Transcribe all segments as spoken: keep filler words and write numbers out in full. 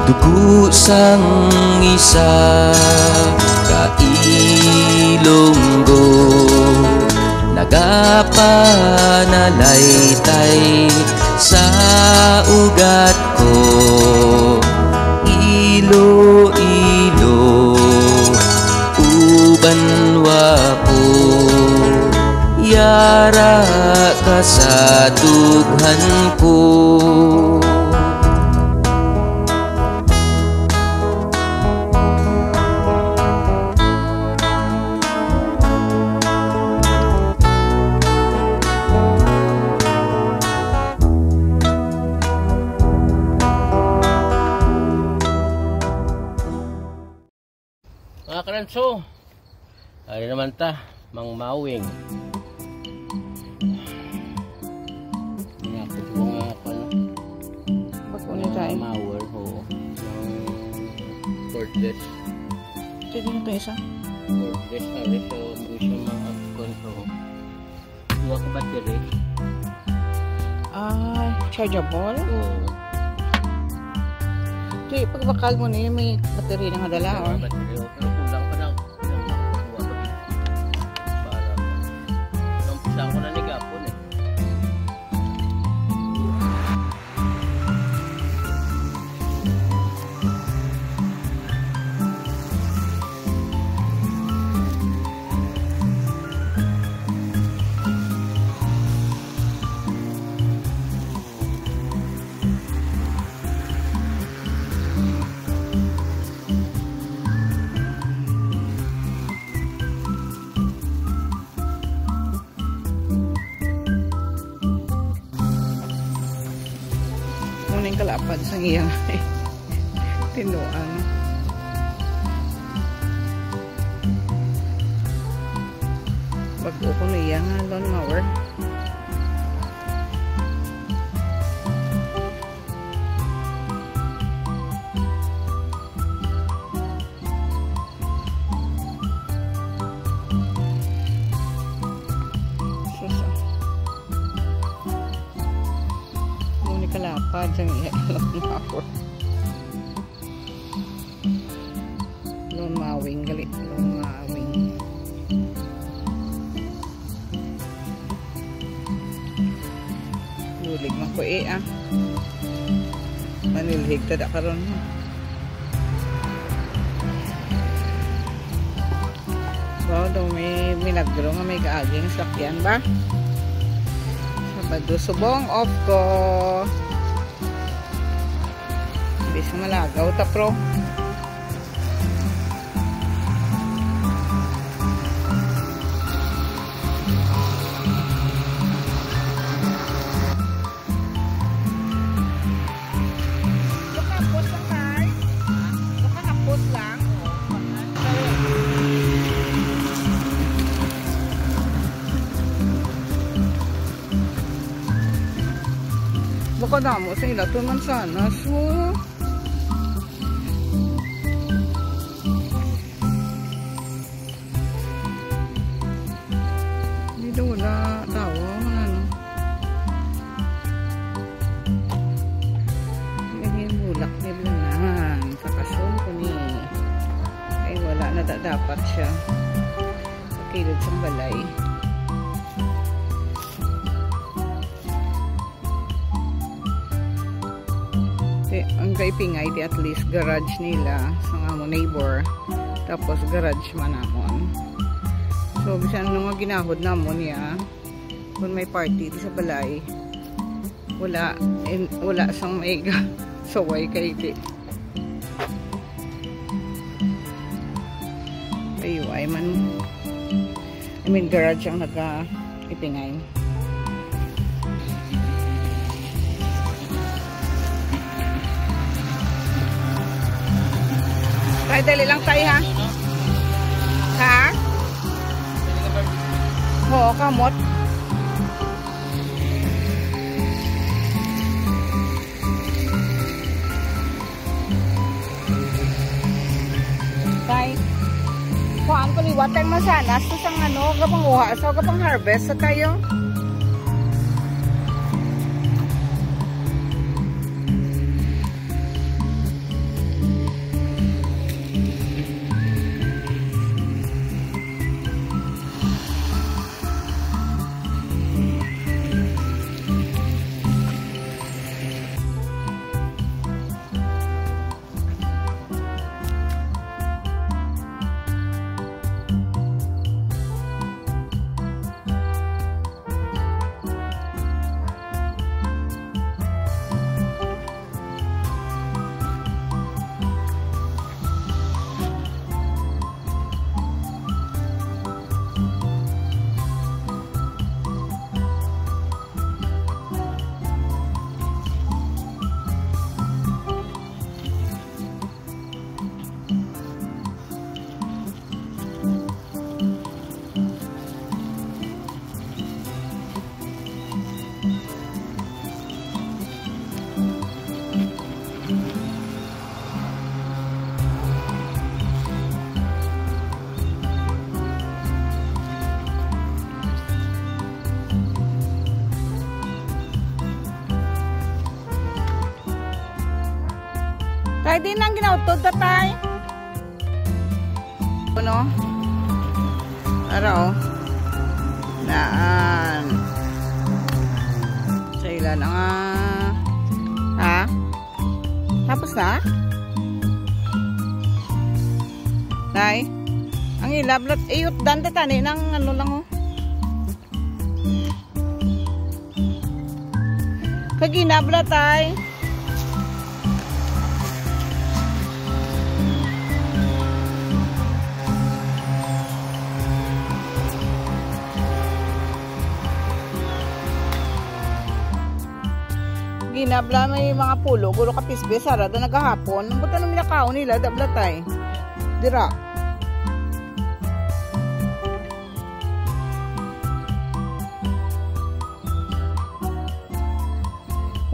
Dugo sang isa ka Ilonggo nagapanalaytay sa ugat ko. Iloilo, uban wa ko, yara ka sa dughan ko. Mga karanso, ari naman ta, Mang Mawing. Hinapos ko nga, ano, Bag-o na mga tayo. Mower, oo. Yung cordless. Pwede na to isa? Cordless, ari sa, ang isa mga kuwan ko. Duha ka battery. Ah, chargeable? Oo. Di, pagbakal mo na yun, may battery na nga dala, oh. May battery, oh. Pero kulang pa na. Kulang pa na duha ka battery. Para. Nung umpisa ko na ni gapon, eh. Muna yung kalapad sa iyang tinduan. Bag-o ko na iya nga lawnmower. Sus, ah. Muna kalapad sa iya. Lawnmower. Lawn mowing, gali. Lawn mowing. Lulig man ko, eh, ah. Manilhig ta da karon. Wow, daw may milagro nga may kaaging sakyan ba? Sabado subong off ko. Bis malagaw ta, pro. Nakapos lang, tay. Nakapos lang. Baka damo sa ila to man sana. So, dito wala tawo, ano. May bulak ni Lunan. Kakasong ko ni. Ay, wala na da-, dapat siya. Sa kilid sang balay. Ti, ang kaipingay, ti, at least garage nila sang amon neighbor. Tapos garage man namon. So, bisan ano nga ginahod namon ya, kung may party di sa balay, wala, in, wala sang may ga-, saway kay di. Ayo, ay man. I mean, garage ang naga-ipingay. Tay, dali lang, tay, ha? Ha? Oo, kamot. Kay, kuhaan ko liwat ang masanas, tas ang ano, gapang uha, so gapang harvest sa tayo. Ay, di nang ginautod, tatay. Ano? Para, oh. Naan. Sa ila na nga. Ha? Tapos na? Nay, ang ila, blat, iyot, dan, tatani, nang ano lang, oh. Kag ginabla, tay. Ginabla may mga pulo, guro ka pisbe, sara da nagahapon. Ang buta nung minakaon nila, dabla, tay. Dira.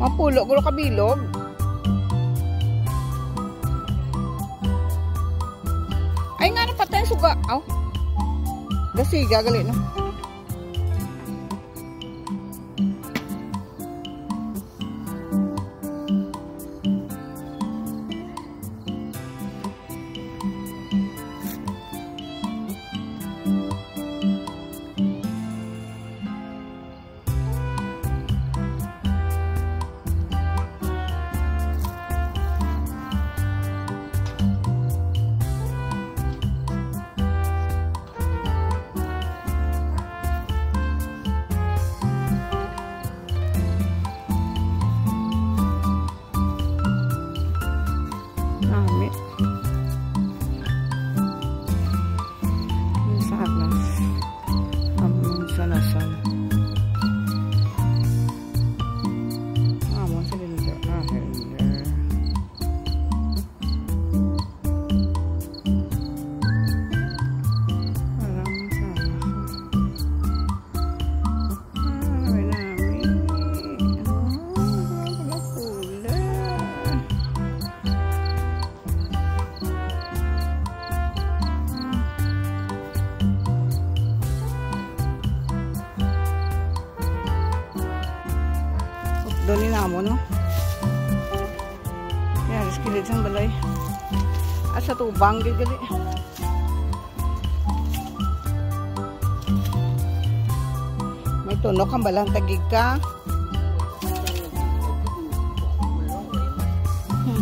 Mga pulo, gulo ka bilog. Ay, nga napatay ang suga. Aw. Gasiga, gali, no? Nami. Ang sanas. Ang sanas. Ang sanas. Ah, hello. Parang masama ko. Ah, wala, wala. Ah, wala pula. Ah. Doon ni namo, no? Yan, sa kilid sang balay. At sa tubang, gid gali. May tunok ang balang tagig ka. Hmm.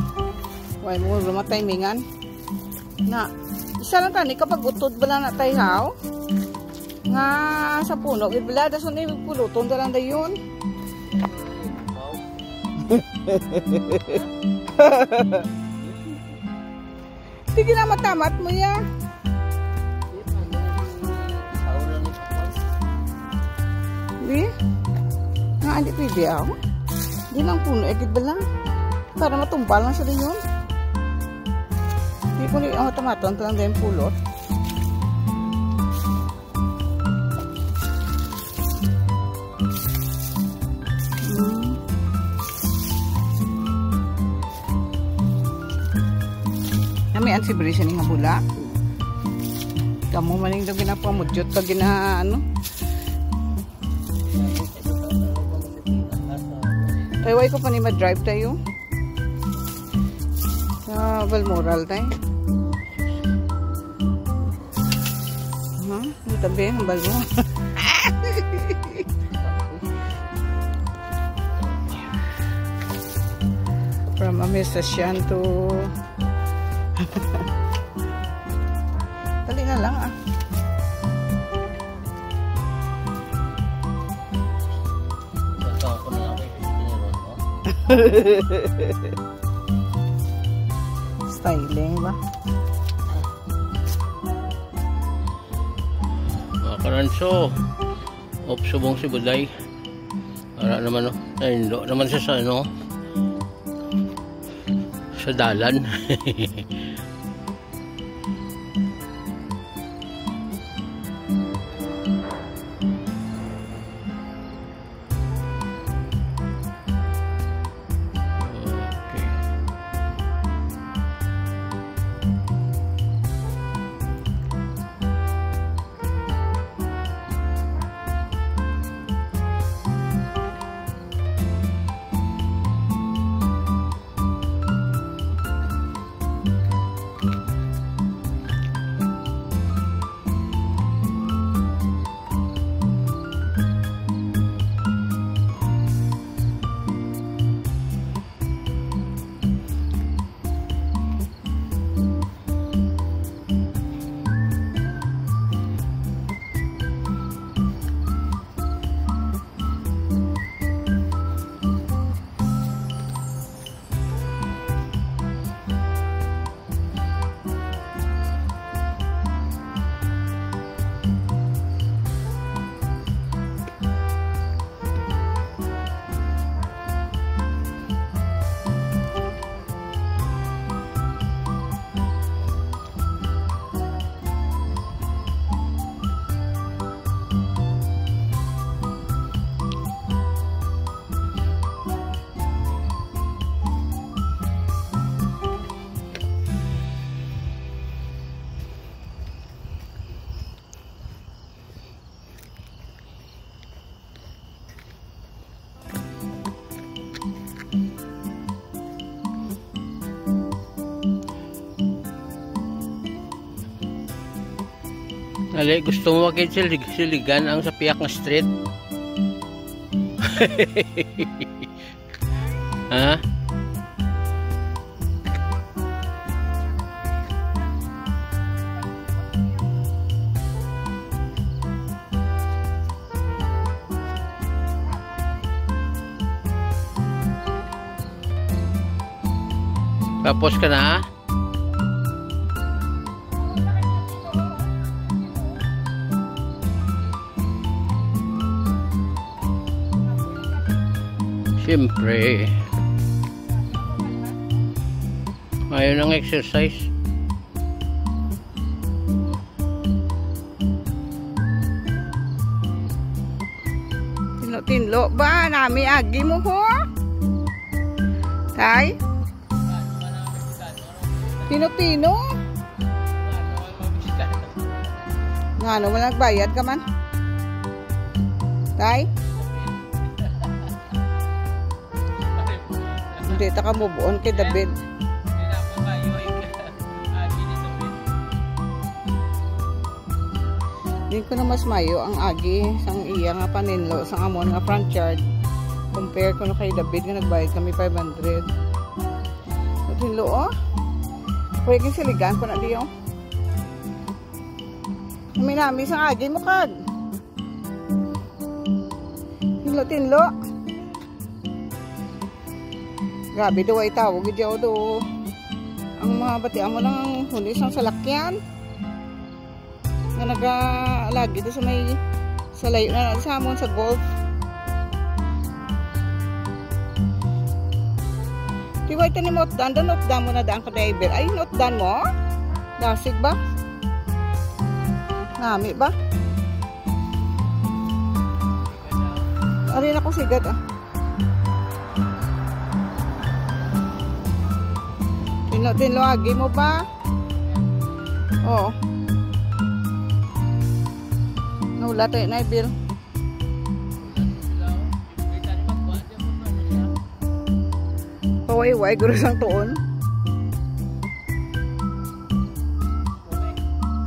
Why mo lumatimingan? Na, isa lang tani kapag utod bala na tay haw. Nga sa puno, gid bala, dason ni puluton da lang dayon. Sige na, matamat mo ya. Di? Nga, hindi pwede ako. Di lang puno, eh, gid bala. Para matumbal lang siya dayon. Di ko ni, ang matamaton pa lang din pulot. Mm. Nami ang si Bri siya ni nga bula. Kamo man yung daw ginapamudyot pag gina, ano? Kay why ko pa ni ma-drive tayo? Sa Balmoral tayo. Ha? Ang tabi, ang balmo. From Amisasyan to Dali na lang, ah. Ito ako na lang may fifteen year old mo. Styling ba? Mga karanso, op subong si Buday. Wala naman, oh. Ay, hindi naman siya sa, ano, sa dalan. Okay. Ali, gusto mo makita silig-, siligan ang sa piyak nga street? Ha? Tapos ka na? Siyempre. Ayaw nang exercise. Tinlo-tinlo ba? Nami agi mo, ho? Tay? Pino-pino? Ngano man nagbayad ka man? Tay? Hindi ta ka move on kay David. Di ko na mas mayo ang agi sang iya nga paninlo sang amon nga front yard. Compare ko na kay David nga nagbayad kami five hundred. Tinlo, oh. Pwede siligan ko na diyo. Nami-nami sang agi mo, kag. Tinlo-tinlo. Grabe daw ay tawag diyo do. Ang mga batian mo lang ang huni sang salakyan. Nga nagalagi to sa may, sa layo na sa amon sa golf. Di ba ito ni Motdan? Doon Motdan mo na daan ka driver. Ay, Motdan mo? Dasig ba? Nami ba? Ari na ko sigad, ah. Tinlo-tinlo agi mo ba? Oo. Nawala tayo na, Bill. Pawayway, guro sang tuon.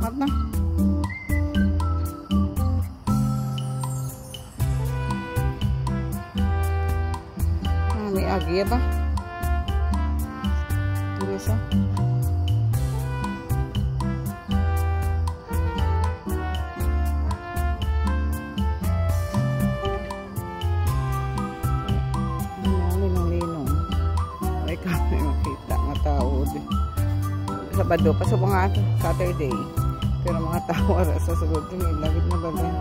Mat na. Ah, may agi ba? Dito sa. Linong-linong. Ay, kami makita nga tao di. Sabado pa sa mga Saturday. Pero mga tao ara sa sulod, may lagid na balay.